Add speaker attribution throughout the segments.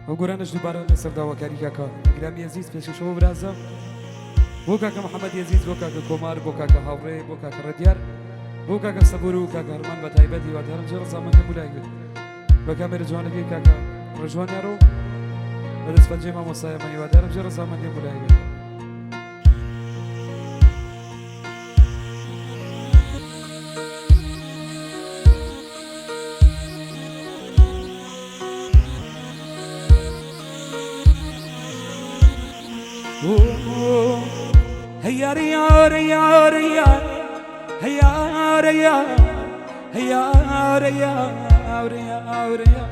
Speaker 1: ئەو گۆرانەش دووبارە لەسەر داواکاری کاکە گرامی ئەزیز پێشکەشەوە برازە بۆ کاکە محەممەد ئەزیز، بۆ کاکە کۆمار، بۆ کاکە هاوڕێ، بۆ کاکە ڕێدیار، بۆ کاکە سەبور و کاکە هەرمان بە تایبەت. هیوادارم جێ ڕەزامەندی بولایک بێت. بە کامێرە جوانەکەی کاکە ڕێژوان یارۆ، بە دەستپەنجەی مامۆستایەمە. هیوادارم جێ ڕەزامەندی بولایک بێت. هيا ريا ريا ريا، هيا ريا، هيا ريا ريا ريا.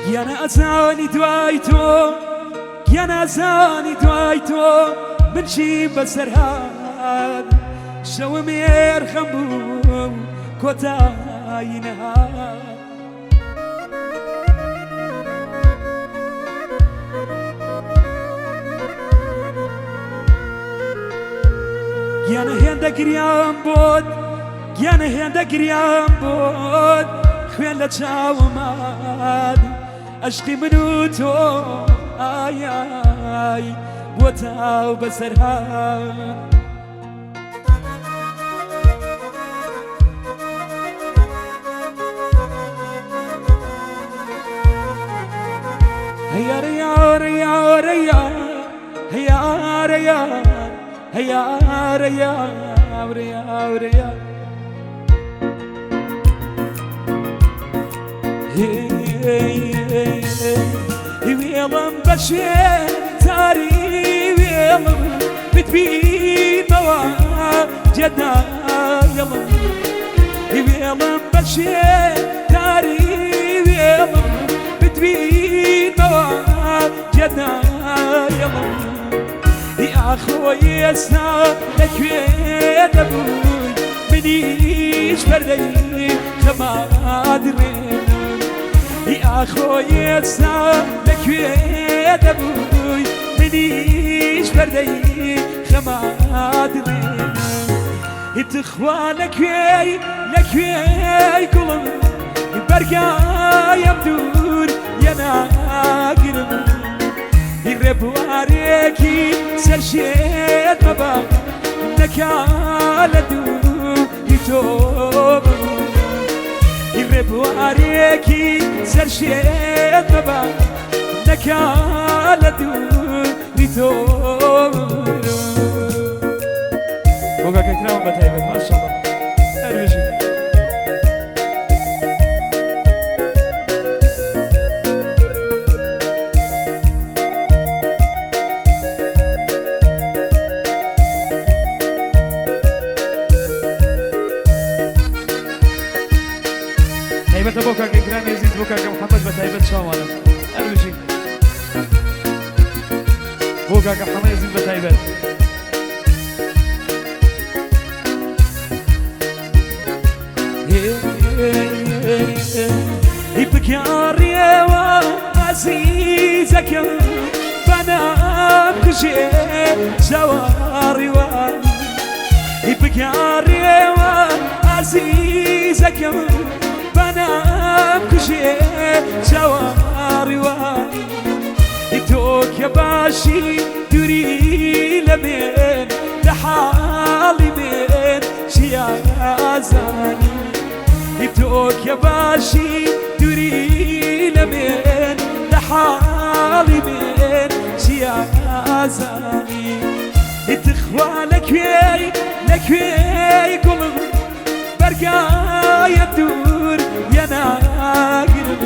Speaker 1: گیانە ئەزانی دوای تۆ، گیانە ئەزانی دوای تۆ من چیم بەسەر هات. شەوم ێرخەم بوو کۆتایی نەهات. گیانە هێندە گریان بۆت، گیانە هێندە گریان بۆت، خوێن لە چاومات. ئەشقی من و تۆ ئایای بۆ تاو بەسەر هات. هەیارە یارە یارە یار، هەیارە یار، هەیارە یارە یارە یار. وێڵم بەشێ تاری وێڵم بتبینەوە جێدایڵم. وێڵم بەشێ تاری وێڵم بتبینەوە جێدایڵم. ئاخۆی ئێستا لەکوێ دەبووی، منیش پەردەی خەمادرێنم. ئاخۆی ئێستا لەکوێ دەبووی، منیش پەردەی خەمادرێنم. تخوا لەکوێی، لەکوێی گوڵم، بەرگایم دوور یەناگرم. ڕێبوارێکی سەرشێت مەبە، نەکا لە دووری تۆ ببوو. ڕێبوارێکی سەرشێت مەبە، نەکا لە دووری تۆ. بۆ کاکەکراوم بە تایبەت، ماشەڵڵا، هەر بژی. تایبەتە بۆ کاکە گرامی ئەزیز، بۆ کاکە محەممەد بە تایبەت چاوانە، هەر بژی. بۆ کاکە حەمە ئەزیز بە تایبەت. بگەڕێوە ئازیزەکەم، بەنام کوژێ چاوەڕیوان. بگەڕێوە ئازیزەکەم، بەنام کوژێ چاوەڕیوان. تۆ کە باشی دووری لە من، لە حاڵی من چیازانی؟ تۆ کە باشی دووری لە من، لە حاڵی من چیازانی؟ تخوا لەکوێی، لەکوێی گوڵم، بەرگایە دوور یەناگرم.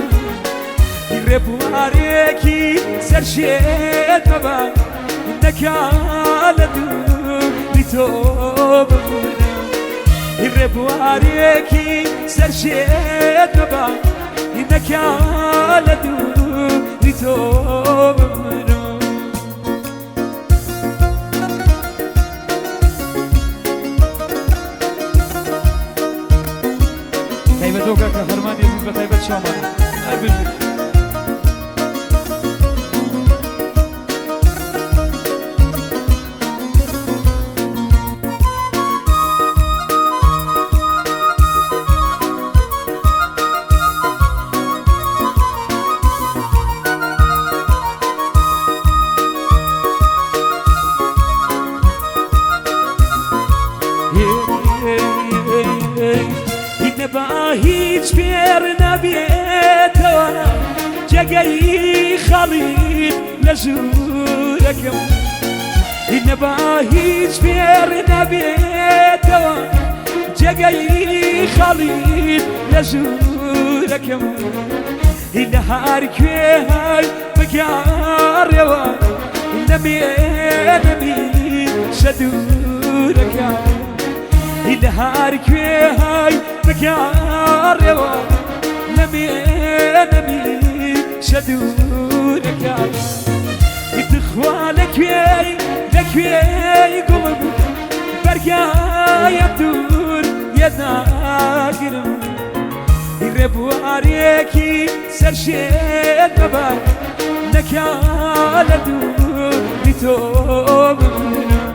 Speaker 1: ڕێبوارێکی سەرشێت مەبە، نەکا لە دووری تۆ ببورم. ڕێبوارێکی سەرشێت مەبە، نەکا لە دووری تۆ ببورم. تایبەت بۆ کاکە هەرمانی ئەزیز بە تایبەت چاومان، هەر بژی. هیچ فێر نابێتەوە جێگەی خاڵیت لە ژوورەکەم نەبا هیچ فێر نابێتەوە جێگەی خاڵیت لە ژوورەکەم لە هەر کوێ های بگەڕێوە نەمێنەمی شەدوورەکە لە هەر کوێ های بگەڕێوە نەمێنەمی شەدوورەکە تخوا لەکوێی لەکوێی گوڵم بەرگایم دوور یەناگرم ڕێبوارێکی سەرشێت مەبە نەکا لە دووری تۆ بمرم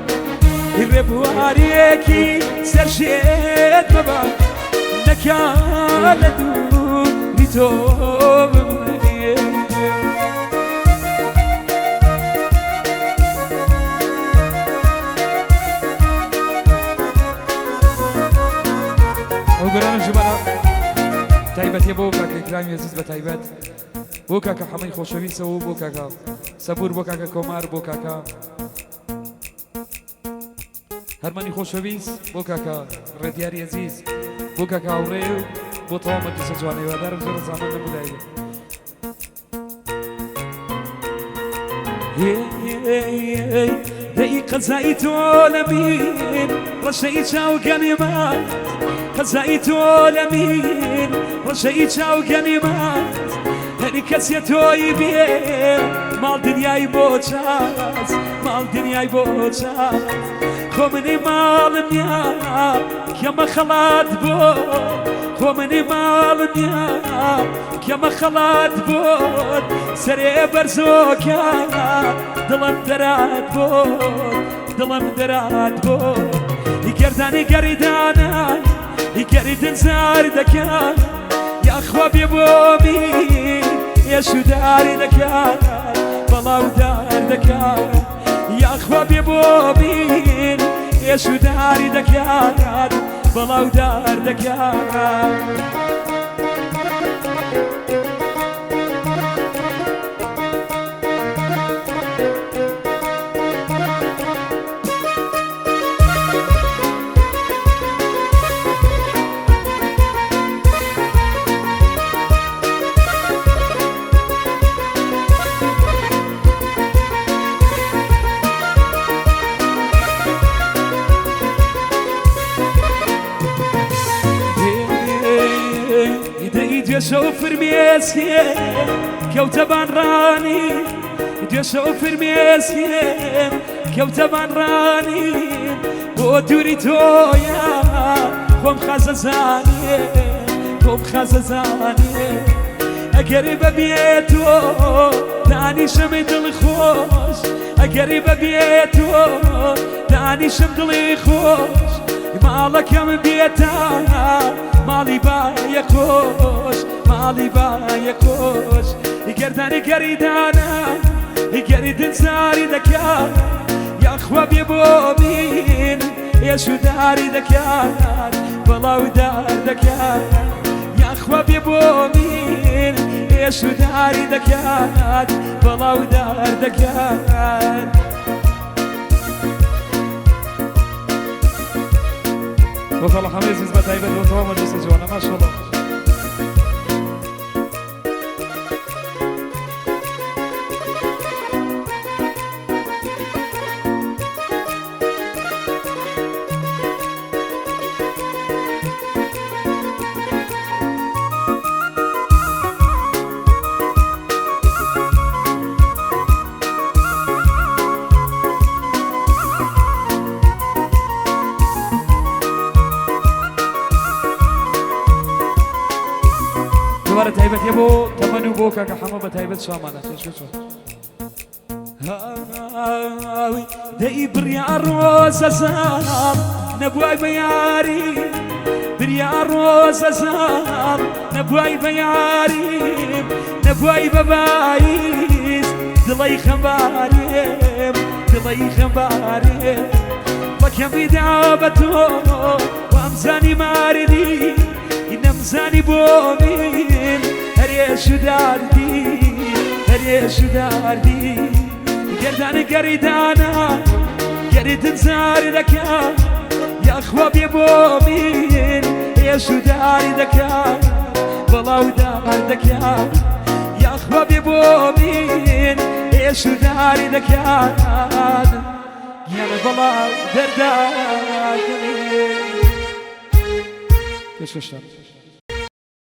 Speaker 1: ڕێبوارێکی سەرشێت مەبە نەکا لە دووری تۆ بمرم. ئەو گۆرانە ژمارە تایبەتیە بۆ کاکە ئیکرامی ئەزیز بە تایبەت بۆ کاکە حەمەی خۆشەویستەوە بۆ کاکە سەبور بۆ کاکە کۆمار بۆ کاکە هەرمانی خۆشەویست بۆ کاکە ڕێدیاری ئەزیز بۆ کاکە هاوڕێ و بۆ تەواو مەجلیسە جوانە هیوادارم زۆر ڕەزامەند نەبوو. دەی قەزای تۆ لەمین ڕەشەی چاوگەنیمات قەزای تۆ لەمین ڕەشەی چاوگەنیمات هەری کەسێ تۆی بێ ماڵ دنیای بۆ چاس ماڵ دنیای بۆ چاس خۆ منی ماڵم نییە کەمە خەڵات بۆ خۆ منی ماڵم نییە کەمە خەڵات بۆت سەرێ بەرزۆکە دڵم دەرات بۆت دڵم دەرات بۆت گەردانی گەریدانە گەریدن زار دەکات یاخوا بێ بۆمی ئێشوداری دەکات بەڵاودار دەکات یاخوا بێ بۆمین ئێشوداری دەکات بەڵاودار دەکات. دوێشەو فرمێسکێ کەوتەبان ڕانی دوێشەو فرمێسکێ کەوتەبان ڕانی بۆ دووری تۆیە خۆم خازەزانێ خۆم خازەزانێ ئەگەری بەبێ تۆ دانیشم دڵ خۆش ئەگەری بەبێ تۆ دانیشم دڵی خۆش ماڵەکەم بێتە ماڵی بایە خۆش ماڵی بایە خۆش گەردانی گەریدانە گەریدن زاری دەکات یاخوا بێ بۆ مین ئێشوداری دەکات بەڵاودار دەکات یاخوا بێ بۆ مین ئێشوداری دەکات بەڵاودار دەکات. بۆ خاڵە حەمەی ئەزیز بە تایبەت بۆ تەواو مەجلیسە جوانە ماشەڵڵا. دووبارە تایبەتیە بۆ تەمەن و بۆ کاکە حەمە بە تایبەت شامانە پێشکەوتوە. دەی بریا ڕۆزە زاڵ نەبوای بە یاری بریا ڕۆزە زاڵ نەبوای بە یاریم نەبوای بە باییز دڵی خەمباریم دڵی خەمباریم بەکەمی دا بە تۆ وامزانی ماردی. زانی بۆ من هەرێش و داردی هەرێش و داردی گەردان گەریدانە گەریتن زار دەکا یاخوا بێ بۆ من ئێش و داری دەکا بەڵاو دار دەکا یاخوا بێ بۆ من ئێش و داری دەکات گیانە بەڵاو دەرداکەێ پێشکەشتان.